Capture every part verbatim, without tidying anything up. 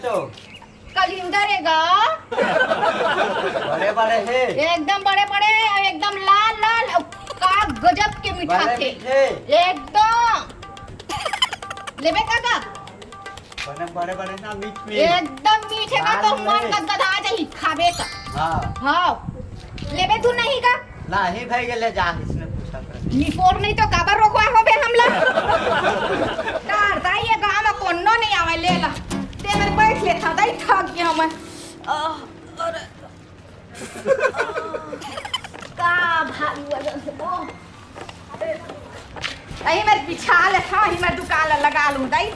तो कलिंदर हे गा। बड़े बड़े हे। एकदम बड़े बड़े, एकदम लाल लाल, अउ का गजब के मीठा बड़े थे। मीठे। एकदम। लेबे का गा? बड़े बड़े बड़े ना, मीठ मीठ। एकदम मीठे का लाल तो मन मीठ। गदगदा जाही खाबे का। हाँ। हाँ। लेबे तू नहीं का? नाही भाई, ले जा, इसने पूछा कर। निपोर नहीं तो काबर रोकवा होबे हमला? तार दाई, ये गाँव में कोनो नहीं आवे, ले ला। ते मेरे बैठ ले था, दाई, थक गया मैं। आह, अरे। का भारी वजन है वो। अही मेर बिछा ले था, अही मेर दुकान ला लगा लूं, दाई।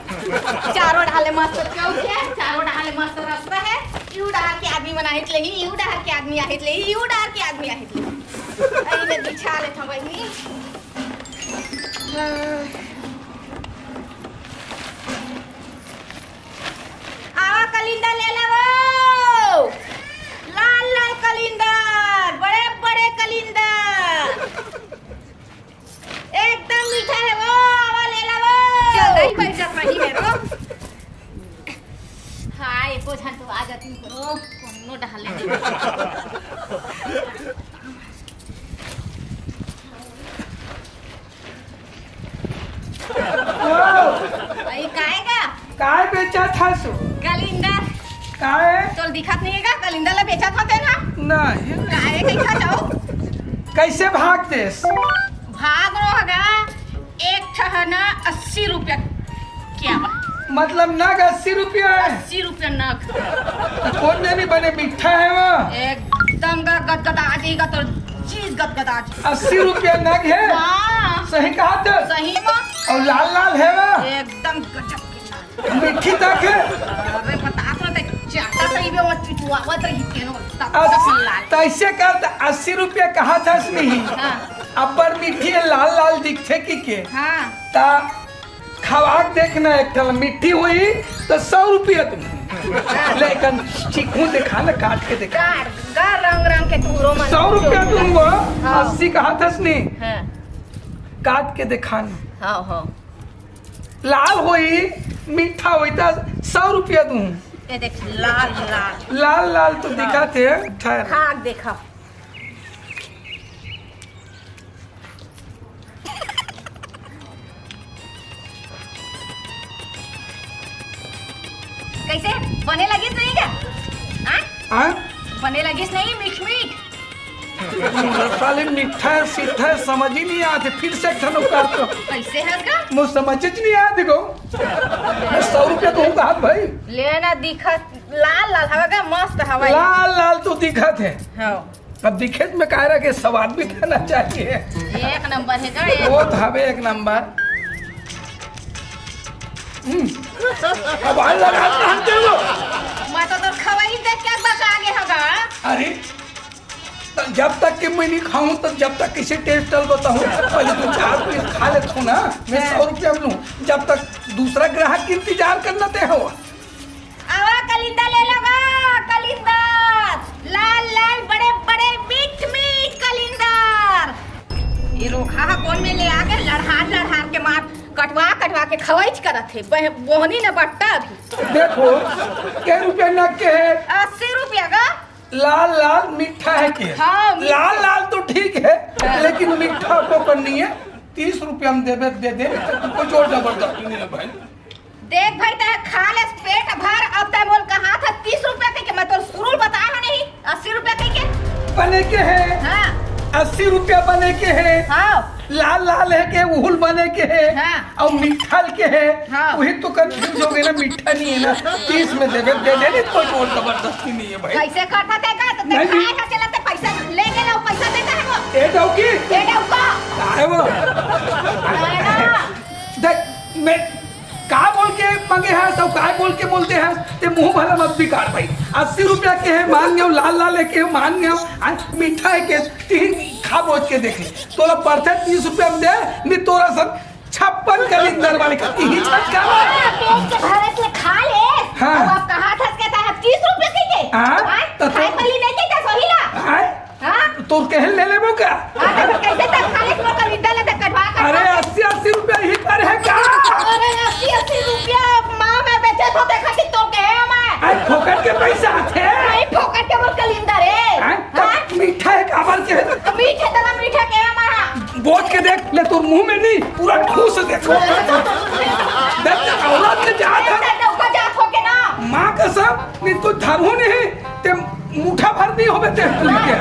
चारों डाले मस्त चौक है, चारों डाले मस्त रस्ता है। यू डार के आदमी मन आहित लेही, यू डार के आदमी आहित लेही, यू डार के आदमी आहित लेही। अरे मैं बिछा लेत हूँ बहिनी। आवा कलिंदर ले ला वो। लाल लाल कलिंदर, बड़े बड़े कलिंदर। एकदम मीठा है वो, आवा ले ला वो। चल, नहीं पैसा सही है वो। हाँ, एको झन तो आ जाती करो, कोनो डहाले नहीं। भाई, काहे का? काय बेचत हस? कलिंदर। काय? तोल दिखत नहीं है का? कलिंदर ला बेचत होते ना? नहीं। काहे कइसा जाओ? कैसे भाग देस? भाग रो हगा, एक ठह ना अस्सी रुपया क्या बा? मतलब नग अस्सी रुपया है? अस्सी रुपया नग। तो कौन जानी बने मीठा है वो? एकदम ग-, गदगदा जाएगा तो जी गदगदा जी। अस्सी रुपया नग है? हाँ। सही कहा तो? सही में। और लाल लाल है वो? एकदम गजब के लाल। मीठी तक है? अरे बता तो ते चाटा सही में वो चुचुआवत रही तेरो तब तक अस-, लाल। तो ऐसे कर, तो अस्सी रुपया कहा था नहीं? हाँ। अब्बड़ मीठी है, लाल लाल दिखथे कि के? हाँ। ता खवा के देखना, एक ठन मीठी हुई तो सौ रुपया तुम। लेकिन चीखू दिखा ना, काट के दिखा। गार, गार रंग रंग के टूरो मन सौ रुपया दूंगा, हाँ। अस्सी कहा था नहीं? हाँ। काट के दिखाना। हाँ, हाँ। लाल होई, मीठा होई तो सौ रुपया दूं। ये देख, लाल, लाल। लाल, लाल तो हाँ। दिखा थे, ठहर। खा के देखा। कैसे? बने लगिस नहीं क्या? हाँ? हाँ? बने लगिस नहीं, मीठ मीठ? साले मीठा है, सीधा है, समझ ही नहीं आते। फिर से एक ठन कर तो। कैसे है का? मुझे समझ ही नहीं आते को। मैं सौ रुपया दूंगा हाथ भाई। लेना दिखत लाल लाल हवा का मस्त हवा। लाल लाल तो दिखत है। हाँ। अब दिखे में कह रहा कि स्वाद भी देना चाहिए। एक नंबर है का? वो तो हवे एक नंबर। हम्म। अब हाल लगा के हम चलो। मैं तो तोर खवाई देख के बका आगे होगा। अरे, तो जब तक कि मैं नहीं खाऊं, तो जब तक किसी टेस्ट टल बताऊं, पहले दो चार पीस खा लेता हूं ना, मैं हाँ। सौ रुपया में लूं, जब तक दूसरा ग्राहक की इंतजार करना ते हो। आवा कलिंदर ले लो गा, कलिंदर, लाल लाल बड़े बड़े मीठ मीठ कलिंदर। ये रोखा हा कौन में ले आके लड़हार लड़हार के मार कटवा कटवा के खवाइच करत हे। बह-, बोहनी न बट्टा अभी। देखो, कै रुपया नग के है? अस्सी रुपया गा। लाल लाल मीठा है के? हाँ, मीठा। लाल लाल तो ठीक है, हाँ। लेकिन मीठा को करनी है। तीस रुपया में देबे, दे दे, कोई जोर जबरदस्ती नहीं है भाई। देख भाई, तैं खा ले पेट भर, अब तैं मोल कहा था तीस रुपया कह के, मैं तो शुरू बताया है नहीं, अस्सी रुपया कह के। बने के है? हाँ। अस्सी रुपया बने के है? हाँ। लाल लाल है के, उहुल बने के है? हाँ। और मीठल के है? हाँ। वही तो कंफ्यूज हो गए ना, मीठा नहीं है ना, तीस में देबे, दे दे, नहीं कोई जोर जबरदस्ती नहीं है भाई। कैसे खाता तैं का? तो तैं नहीं। खाए खा चला, तैं पैसा लेके लाओ, पैसा देता है वो। ए डौकी। ए डौका। का है वो? है ना? देख, मैं का बोल के मांगे हस, सब का बोल के बोलते हस, ते मुंह भला मत बिगाड़ भाई। अस्सी रुपया के है, मान गयो, लाल लाल है के है, मान गयो, आ मीठा है के, तीन खा बोझ के देख ले। तोला पड़थे तीस रुपया में दे, नहीं तोरा सब छप्पन कलिंदर वाले का तीन छक्का। हाँ, पेट के भरे से खा ले। हाँ। अब आप कहा था, कहता है तीस रुपया के के? हाँ, हाँ? तो खाए तो पली नहीं देता सोहिला। हाँ? हाँ? तो कहे ले लेबो का? हाँ, तो कैसे तक खा ले, इसमें कविता ले तक कटवा कर अरे, खा ले। अस्सी अस्सी रुपया ही पर है का? अरे, अस्सी अस्सी रुपया माँ मैं बेचे तो देखा कि तो कहे मैं। आज फोकट के पैसा आथे। नहीं, फोकट के मोर कलिंदर हे। हैं? हाँ? मीठा हे, काबर के? मीठा, तेला मीठा के हे माँ। बोच के देख ले, तोर मुंह में नहीं, पूरा ठूस देख। देख, औरत के जात हे। तेरे ऊपर जात हो के ना। माँ कसम, नहीं तो धरहूं नहीं, ते मुठा भर नहीं होबे ते लेके।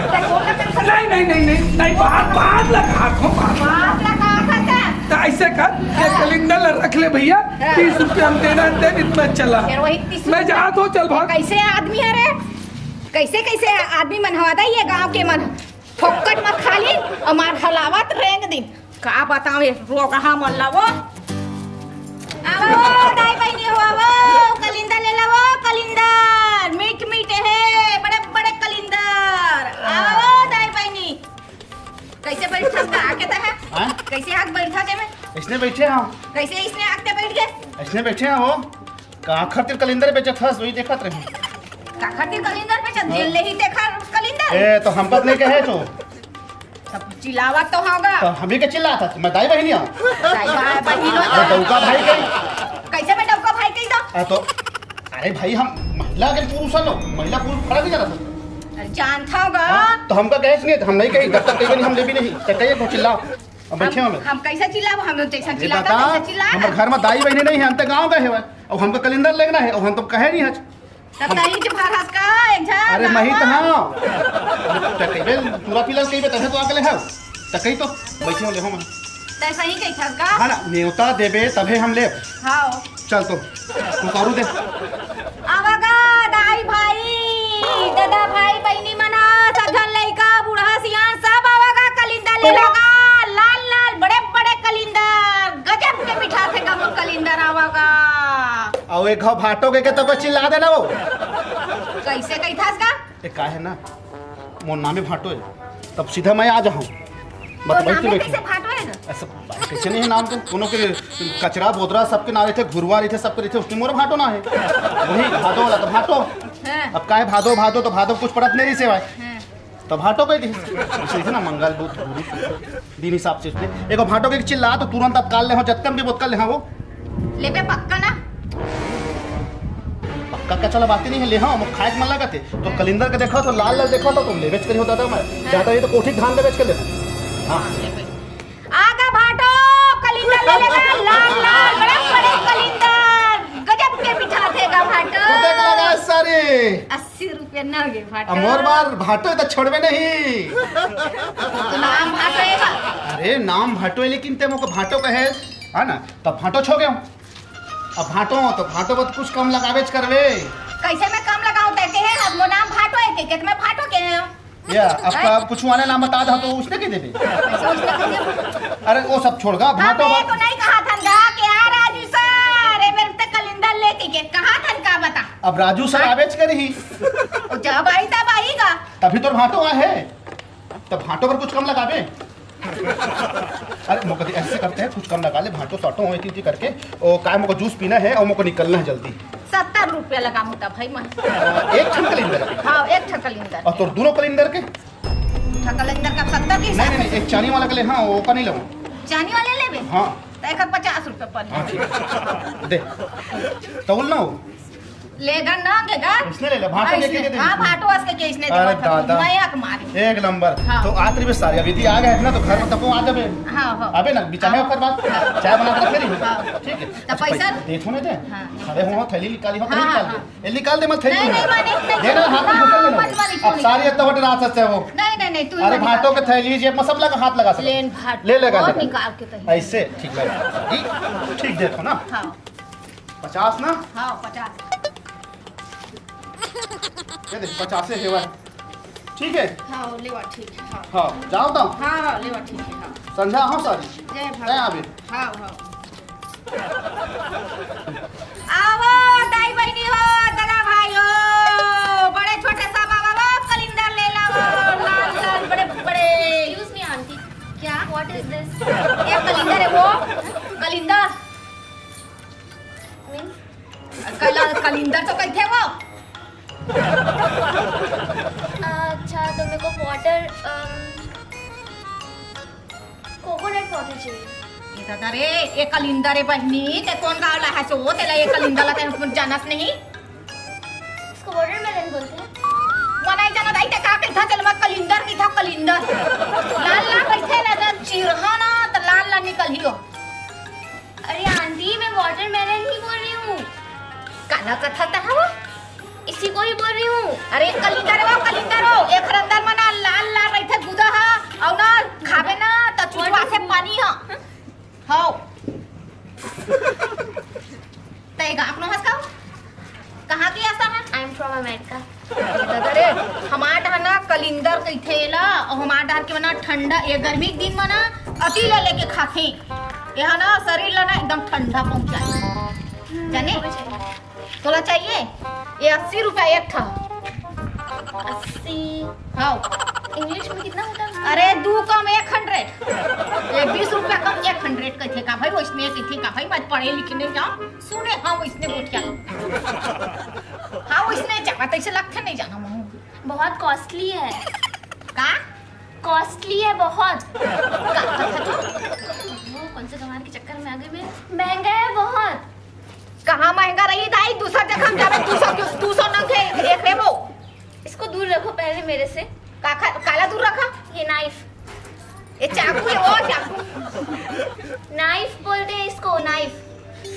नहीं, नहीं, नहीं, नहीं, नहीं, बात, बात लगा, हाथ में बात। बात लगा, हाथ में। तो ऐसे कर, ये हाँ। कलिंदर रख ले भैया, हाँ। तीस रुपया हम देना दे, इतना चला। फिर वही तीस मैं जात हूँ, चल भाग। कैसे आदमी हे रे? कैसे, कैसे आदमी मन हवा दा ये गांव के मन? फोकट म खा ली, अउ मार हलावत रेंग दिन। का बताओ ये रोगहा मन ला वो। आवा वो दाई बहिनी हो, आवा वो कलिंदर ले ला वो कलिंदर, मीठ मीठ हे, बड़े बड़े कलिंदर। आवा वो दाई बहिनी। कैसे बैठा का आके तहे? हाँ? कैसे आके बैठा के में? इसने बैठे हैं। कैसे इसने आके बैठ गए? इसने बैठे हैं वो। का खातिर कलिंदर बेचत हस, वही देखत रहे। का खातिर कलिंदर बेचत? हाँ। जेल ले ही देखा कलिंदर। ए, तो हम बात नहीं कहे तो। सब चिल्लावत तो होगा। तो हम ही के चिल्लात हस, मैं दाई बहिनी हूँ। दाई बहिनी हो। मैं डौका भाई कही। कैसे मैं डौका भाई कही तो? आ, तो, अरे भाई, हम महिला के पुरुष हन, महिला पुरुष फरक नहीं जानत। अरे जानत होगा। हाँ, तो हमका कहे नहीं, हम नहीं कही, जब तक कही नहीं, हम लेबे नहीं। तो कहिए तो चिल्ला, अब बैठे हम, हमें। हम कैसे चिल्लाब? हम जैसा ये चिल्लाता बता, वैसा चिल्ला। हमर घर में दाई बहिनी नहीं है, हम तो गाँव गए हैं, अब हमका कलिंदर लेना है, अब हम तो कहे नहीं है। तब तही के भर हस का, एक झन अरे, मैं ही तो आवा। हाँ। त कहिबे, पूरा पिला कहिबे, तभे तो आके ले हव। त कही तो, बैठे हो, ले हो मैं। तै सही कही थस का? हाँ ना, नेवता देबे, तभे हम लेब। हाँ। चल तो, उतारू दे। आवा गा, दाई भाई, ददा भाई, बहिनी मन, सब झन लइका, बूढ़ा, सियान, सब आवा गा, कलिंदर ले ला गा, लाल लाल, बड़े बड़े कलिंदर, गजब के मिठाथे गा मोर कलिंदर, आवा गा। अउ एक घाव भाटो के, के तब चिल्ला देना वो। कैसे कही थस का? ए, का है ना, मोर नामे भाटो है, तब सीधा मैं आ जाऊँ। तो बतबई नामे तू बैठ। कैसे भाटो है ना? ऐसा बात कैसे नहीं है नाम तो? कोनो के कचरा, बोदरा, सबके नाम रहिथे, घुरवा रहिथे, सबके रहिथे, उसने मोर भाटो ना है। वही भादो वाला तो भाटो। हाँ। अब काहे भादो, भादो तो भादो कुछ पड़त नहीं रही से भाई। हाँ। तो भाटो कह दी। उसे ना मंगल बुध गुरु शुक्र। दिन हिसाब से उसने एगो भाटो के चिल्ला तो तुरंत तत्काल ले हो, जतकन भी बोतल ले हो। लेबे पक्का ना? पक्का का चला बात नहीं है, ले हो, मुख खाए के मन लगत है। तो कलिंदर के देखो तो लाल लाल देखो तो तुम लेबेच करी हो दादा मैं। हाँ। जाता ये तो कोठी धान लेबेच कर ले। हाँ। हाँ, लेबे। आगा भाटो, कलिंदर ले लेबे, लाल लाल, बड़े बड़े कलिंदर, गजब के मिठाथे गा भाटो। तू देख लगा सारे। अस्सी रुपया ना गे भाटो। अमोर बार भाटो तो छोड़बे नहीं। तो नाम भाटो है का? अरे नाम भाटो है, लेकिन ते मोको भाटो कहे, है ना? तब भाटो छो गयो। अब भाटो तो भाटो बत कुछ कम लगाबेच करबे। कैसे मैं कम लगाऊं? ते के है, अब वो नाम भाटो है के, के मैं भाटो के है। या, अब हैं? का कुछ वाले नाम बता दो तो उसने के देबे। कैसे उसने के देबे? अरे वो सब छोड़ गा, हाँ, भाटो मैं बात तो नहीं कहा था गा कि आ राजू सर, अरे मेरे ते कलिंदर लेके के कहा था का बता। अब राजू सर हाँ? आबेच करी। जब आई तब आई गा। तभी तो भाटो आए है। तब भाटो पर कुछ कम लगाबे। अरे मोको दे, ऐसे करते हैं, कुछ कम लगा ले, भाटो साटो हो इतनी करके। ओ काय, मोको जूस पीना है और मोको निकलना है जल्दी। सत्तर रुपया लगा मुता भाई मैं। एक ठन कलिंदर। हाँ, एक ठन कलिंदर। और तोर दोनों कलिंदर के? ठा कलिंदर का सत्तर के नहीं, हिसाब नहीं, से। नहीं, एक चानी वाला के ले, हाँ, वो का नहीं लगो। चानी वाले लेबे? हाँ। तो एक पचास रुपया पड़ हाँ, ठीक है। दे। तौल ना हो। लेगा ना, लेगा। उसने ले ले, भाटो हाँ, लेके इसने, दे दे। हाँ, भाटो असके के इसने अरे देवा था, दादा। मैं हक मारी। एक नंबर। हाँ। तो आतरी भी सारी अभी दी आ गए ना, तो घर में तको आ जाबे। हाँ, हाँ। अबे ना, बिचारे हाँ। ओकर बाद हाँ। चाय बना के रखे रही। हाँ। ठीक है। तो अच्छा, पैसा? पैसा दे, छोड़े दे। हाँ। खड़े हो, थैली निकाली हो, हाँ, थैली हाँ, निकाल दे। हाँ। ये निकाल दे, मत थैली नहीं, में। नहीं, माने, नहीं। दे ना, हाथ में हाँ, घुसा लेना। मत माने, अब छोड़। सारी इतना बटे रात से वो। नहीं, नहीं, नहीं, तू अरे, मत भाटो के निकाल। थैली, जेब में सब लगा, हाथ लगा सके। लेन भाट। ले, ले, ले। निकाल के तही। ऐसे, ठीक लगा। ठीक, ठीक देखो ना। हाँ। पचास ना? हाँ, पचास। ये देख, पचासे हेवय। ठीक है? हाँ, लेवा, ठीक है, हाँ। हाँ, जाओ तो। हाँ, हाँ, लेवा, ठीक है, हाँ। संझा हो सारी? जय भाभी। जय अभी। हाँ, हाँ। आवो, दाई बहिनी हो, दादा भाई हो, बड़े छोटे सब आवो, कलिंदर ले लावो, लाल लाल बड़े बड़े। Excuse me, aunty। क्या? What is this? ये कलिंदर है वो, कलिंदर। Means? कल-, कलिंदर तो कहिथे वो। अच्छा, तो मेरे को water, अम, coconut water चाहिए। ये दादा रे, ये कलिंदर है बहिनी, ते कोन गाँव ला हस ओ, तेला ये कलिंदर ला ते हम जानस नहीं। था चल, मैं कलिंदर की था, कलिंदर। लाल लाल रहिथे ना, जब चिरहा ना, त लाल लाल निकलही हो। अरे आंटी, मैं वाटरमेलन ही बोल रही हूँ। काला कथा था वो? इसी को ही बोल रही हूँ। अरे कलिंदर हो, कलिंदर हो, एखर अंदर म ना लाल लाल रहिथे गुदा हा, अउ ना खाबे ना त चुचवा से पानी हा। हव। तै गाँव के नोहस का? कहाँ के आसा है? I am from America. दादा रे, हमार डहर ना कलिंदर कहिथे एला, अउ हमार डहर के ना ठंडा, ये गर्मी के दिन म ना अति ले लेके खाथे। ये हा ना शरीर ला ना एकदम ठंडा पहुँचाए। जाने? तोला चाहिए? ये अस्सी रुपया एक ठा। अस्सी। हाँ। इंग्लिश में कितना होता है? अरे, दू कम एक हंड्रेड। ये बीस रुपया कम एक हंड्रेड कहिथे का भाई, वइसने कहिथे का भाई, मैं पढ़े लिखे नहीं जाऊँ, सुने हाँ वइसने गोठिया। हाँ, वइसने जाना, तइसे लगथे नहीं जाना महूँ। बहुत कॉस्टली है। का? कॉस्टली है बहुत। वो कौन से गंवार के चक्कर में आ गई मैं? महंगा है बहुत। कहाँ महंगा रही दाई, दूसर जगह हम जाबे, दू सौ, दू सौ नंग के एक लेबो। इसको दूर रखो पहले मेरे से। का खा-, काला दूर रखा? ये नाइफ। ये चाकू है, वो चाकू। नाइफ बोलते हैं इसको, नाइफ।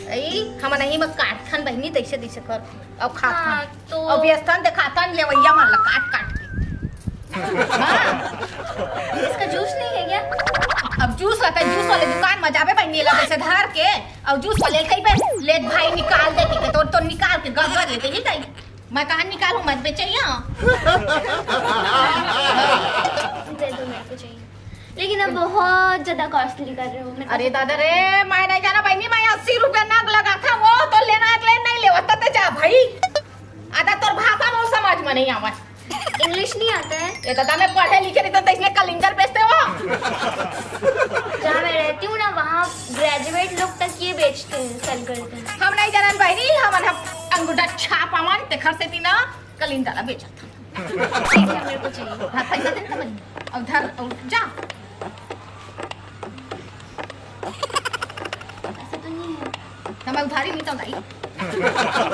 अई, हम नहीं म काटथन बहिनी, तइसे तइसे कर। अउ खाथन। हाँ, तो अउ बेचथन, देखाथन लेवइया मन ला काट काट के। हाँ। इसका जूस नहीं है क्या? अब जूस ला तैं जूस वाले दुकान म जाबे बहिनी, एला तइसे धर के, अउ जूस वाले कहिबे, "ले भाई निकाल दे," कहिके, तो, तो निकाल के गदगद ले देही तैं। मैं कहाँ निकालूं, मैं बेचइया। दे दो, मेरे को चाहिए। लेकिन अब बहुत ज्यादा कॉस्टली कर रहे हो। मेरे को अरे दादा रे, मैं नहीं जाना बहिनी, मैं अस्सी रुपया नग लगाथा, वो तो लेना है, ले नहीं लेवा, तते जा भाई। आधा तोर भाषा मोर समझ में नहीं आवा। इंग्लिश नहीं आता है? ये दादा, मैं पढ़े लिखे नहीं तो इसने कलिंदर बेचते हो। जहाँ मैं रहती हूँ ना, वहाँ ग्रेजुएट लोग तक ये बेचते हैं, सेल करते हैं। हम नहीं जानन बहिनी, हमन ह अंगूठा छाप आवन, तेखर सेती ना कलिंदर ला बेचत हन। ठीक है, मेरे को चाहिए। हाँ, पैसा दे ना बहिनी। अब धर, अब जा। पैसा तो नहीं है। त मैं उधारी नहीं तो दाई।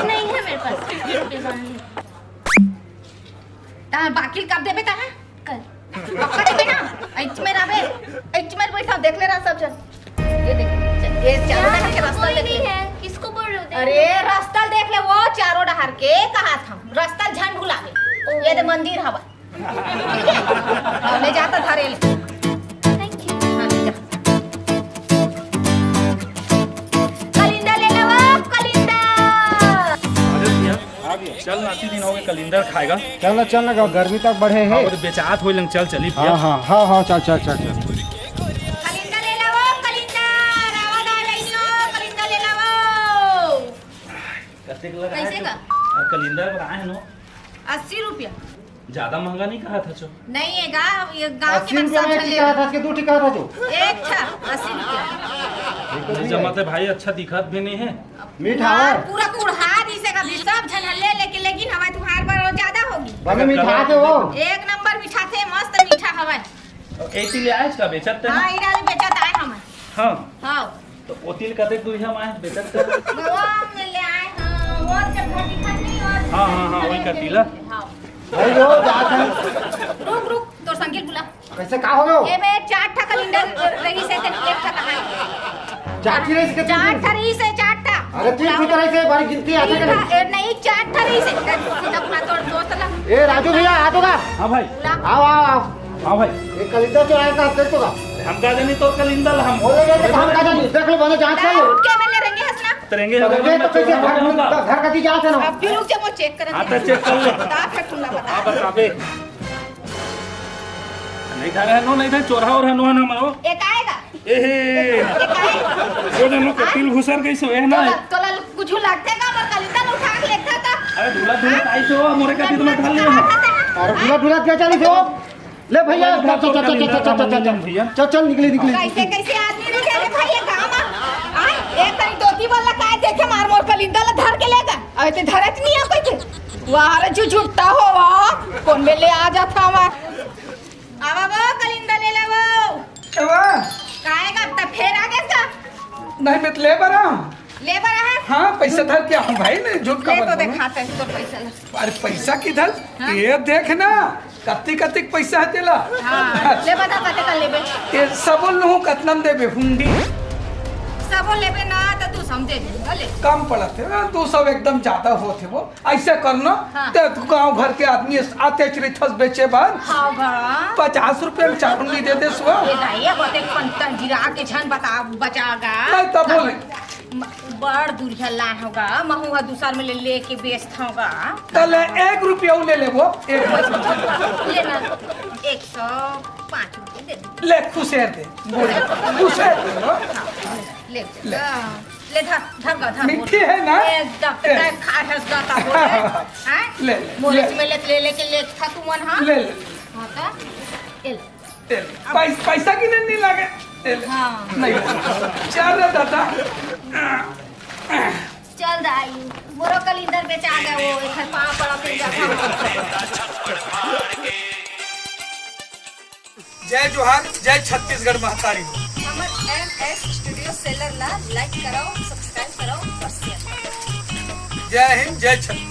नहीं है मेरे पास, फिफ्टी रुपीज ओनली। त बाकी कब देबे त? कल। पक्का देबे ना? एच में रहबे, एच में बैठा, देख ले रहा सब जन। ये देख, ये चारों यहाँ जगह पे के रास्ता कोई देख नहीं ले। है, किसको बोल रहे हो? देख अरे, लो। रास्ता देख ले, वो चारों डहार के कहा था, रास्ता झन भुलावे। ओ। ये दे मंदिर हवा। ठीक है? हाँ, ले जाता धरे ले। Thank you। हाँ, ले जा। कलिंदर ले लो, कलिंदर। अरे भैया, हाँ भैया। चल ना, अति दिन हो गए कलिंदर खाएगा। चल ना, चल ना, गर्मी तक बढ़े है। हाँ, वो तो बेचात होई लंग, चल, चली भैया। हाँ, हाँ, हाँ, हाँ, चल, चल, चल, चल। कलिंदर ले लो, कलिंदर, आवा ना, ले लो, कलिंदर ले लो। कतेक लगा कैसे है का? और कलिंदर पर आए नो। अस्सी रुपया। ज्यादा महंगा नहीं कहा था जो। नहीं है गा, ये गांव के अस्सी मन रुपया सब में झन एक ले। कहा था, कि दू ठिका था जो। एक था, अस्सी रुपया। नहीं जमाते भाई, अच्छा दिखत भी नहीं है। मीठा मार है। पूरा कुढ़ा दी से कभी सब झन ले लेके, लेकिन हमारे तुम्हारे पर वो ज्यादा होगी। बने मीठा के वो। एक नंबर मीठा थे, मस्त मीठा हवा। ए तिल आए इसका बेचत ते ना? हाँ, इधर बेचत आए हम। हाँ। हाँ। तो ओ तिल कते दुई हम आए बेचत ते? गवा में ले आए हाँ, वो चटपटी खटनी और हाँ, हाँ, हाँ, वही का तिल। हाँ। भाई, वो जात है। रुक, रुक, तोर संगील बुला। कैसे का हो गयो? ये में चार ठा कलिंदर रही से, तेन एक ठा कहाँ है? चार ठा रही से, चार ठा रही से, चार ठा। अरे, तीन ठा तो रही से, बड़ी गिनती आते तीन करें। ठा, ए, नहीं, चार ठा रही से। सीधा अपना तोर दोस्त ला। ए, राजू भैया, आ तो का? हाँ भाई। बुला। आओ, आओ, आओ। हाँ भाई। ये कलिंदर चुराए का, देख तो का? हम का जानी तो कलिंदर हम। बोले गए तो हम का जानी, देख लो, बोले जांच कर लो। उठ के एमएलए रहेंगे हंसना। तो रहेंगे तो हम, रहेंगे तो कैसे घर, घर का की जांच है ना? अब फिर रुक जा, वो चेक कर। हाँ, तो चेक कर ले। बता फिर तुम ना बता। हाँ, बता बे। नहीं था, नो, नहीं था, चोरा और है, नो, ना, मरो। एक आएगा। ए हे। एक आएगा। वो जानो, कतिल घुसर गई सो, ए ना। तोला, तोला कुछ लगते का, पर कलिंदर उठा के लेता था। अरे, ढूला, ढूला, हाँ? आई सो, मोरे का दिल में ढाल लिया। अरे, ढूला, ढूला, क्या चली सो? ले भैया, चल, चल, चल, चल, चल, चल, चल, चल, चल। भैया। चल, चल, निकले, निकले। कैसे, कैसे आदमी निकले रे भाई, ये गाँव में? हाँ? एक तरी धोती वाला काय देखे मार मोर कलिंदर ला धर के ले गा। अरे ते धरत नहीं है कोई के। वाह रे, जो झुट्टा हो वाह। कौन में ले आ जाता हमार? आवा वो कलिंदर ले ला वो। ए वाह। काय का तब फेर आ गया इसका? नहीं, मैं तो ले बरा हूँ। ले बरा है? हाँ, पैसा धर के आऊँ भाई, नहीं झूठ का ले तो बोलूँ। दिखाते हैं तो पैसा ला। अरे पैसा किधर? हाँ? ये देख ना, कत्ती कत्ती पैसा हे तेला? हाँ, ले बता, कते कन लेबे? ये सबो लूहूँ, कतना म देबे हुंडी? सबो लेबे ना, त दू सौ म दे दे, भले। कम पड़त हे ना, दू सौ एकदम ज्यादा होत हे वो। अइसे करना, हाँ। ते तू गांव घर के आदमी आतेच रहिथस बेचे बर। हाँ, गा। पचास रुपया म चार हुंडी दे दे सुआ। ये दाई, अब अतेक पंता गिरा के झन बता, बचा गा। नहीं, तब बोले। म-, बड़ दुरिहा लान होगा, महू ह दूसर में ले लेके बेचत होगा। तले एक रुपया ले लेबो, एक रुपया। लेना, एक सौ पाँच रुपया दे दे। ले, खुसेर दे, बोल, खुसेर दे, हो? ले, ले। ले, धर, धर गा, धर, मीठी बोल। है ना? एकदम, ए। तै खा हस गा, का बोले? हैं? ले, ले, मोरे ले। से मिले ले, लेके ले, खा तू मन, हाँ? ले, ले। हाँ, तो? ए ले। तेल। पैस-, पैसा गिने नहीं लागे। तेल। हाँ। नहीं। चल रे दादा। चल दाई, मोरो कलिंदर बेचा गया वो, एकर पाँव पड़ा फिर जाता। जय जोहार, जय छत्तीसगढ़ महतारी। हमर एम एस स्टूडियो सेलर ला लाइक कराओ, सब्सक्राइब कराओ और शेयर कराओ। जय हिंद, जय छत्तीसगढ़।